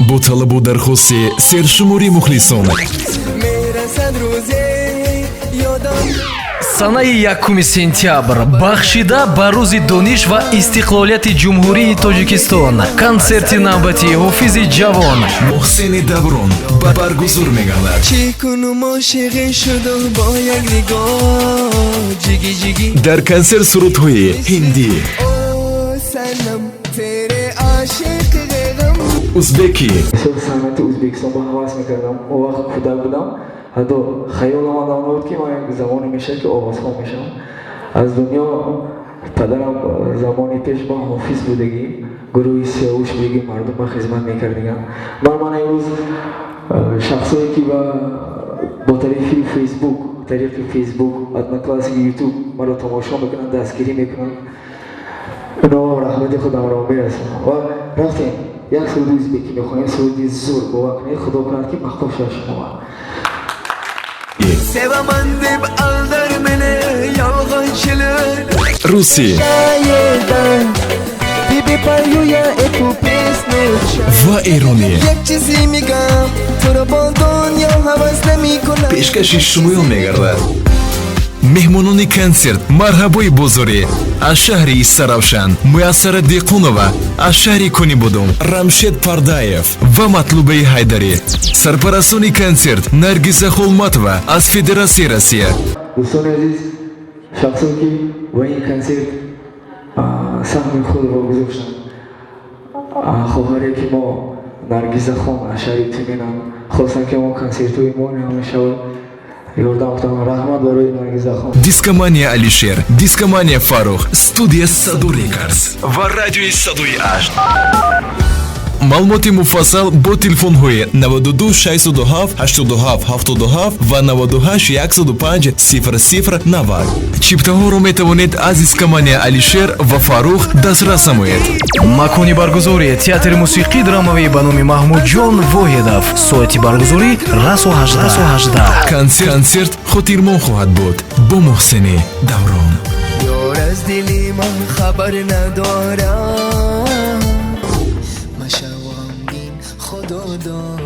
Бо талабу дархости сершумори мухлисон Мерасад рӯзе, ёдам. Санаи 1 сентябр бахшида ба Рӯзи дониш ва истиқлолияти Ҷумҳурии Тоҷикистон консерти навбатии ҳофизи ҷавон Муҳсини Даврон баргузор мегардад. Чӣ кунум, ошиқӣ шуду бо як нигоҳ, ҷиги ҷиги. Дар консерт сурудҳои ҳиндӣ, О санам, тере ошиқи ғам. узбекӣ, Бисёр санъати Ӯзбекистон ба ҳавас мекардам. Он вақт кӯдак будам, ҳатто хаёлам он буд, ки ман як замоне мешавад, ки овозхон мешавам. Аз дунё падарам замони пеш мо ҳофиз будагӣ, гурӯҳи Сиёвуш будагӣ, мардум ба хизмат мекардигам. Ман имрӯз шахсое ки бо тариқи Фейсбук, тариқи Фейсбук, Одноклассники, Ютуб маро тамошо мекунанд, дастгирӣ мекунанд, ино раҳмати худамро мерасонам. Ва рафтем, як суруди ӯзбекӣ мехонем, суруди зур, бовар кунед, Худо кунад, ки мақбул шавад шумо. Sevaman deb aldar meni yolg'onchilik. Русӣ Тебе пою я эту песню. ва эронӣ Як чизи мегам, туро бо дунё ҳавас намекунам. пешкаши шумоён мегардад. Меҳмонони консерт: Марҳабои Бозорӣ аз шаҳри Истаравшан, Муяссара Деқунова аз шаҳри Конибодом, Рамшед Пардаев ва Матлубаи Ҳайдарӣ. Сарпарастони консерт: Наргиза Холматова аз Федератсияи Россия. Дӯстони азиз, шахсое ки ба ин консерт саҳми худро гузоштанд, хоҳаре ки мо Наргизахон аз шаҳри Тюменам хостанд, ки мо консертҳои мо ҳамешавад, ёрдам кунам. Раҳмат барои Наргизахон. Дискомания Алишер, Дискомания Фарух, студия Садо Рекордс ва радиои Садои Ашт. Маълумоти муфассал бо телефонҳои 92 607 87 77 ва 98 105 00 90. Чиптаҳоро метавонед аз Дискомания Алишер ва Фарух дастрас намоед. Макони баргузорӣ: Театри мусиқӣ драмавӣ ба номи Маҳмудҷон Воҳидов. Соати баргузорӣ расо 18. Консерт хотирмон хоҳад буд бо Муҳсини Даврон. Ёр аз дили ман хабар надорам, машав ғамгин, Худо дорад.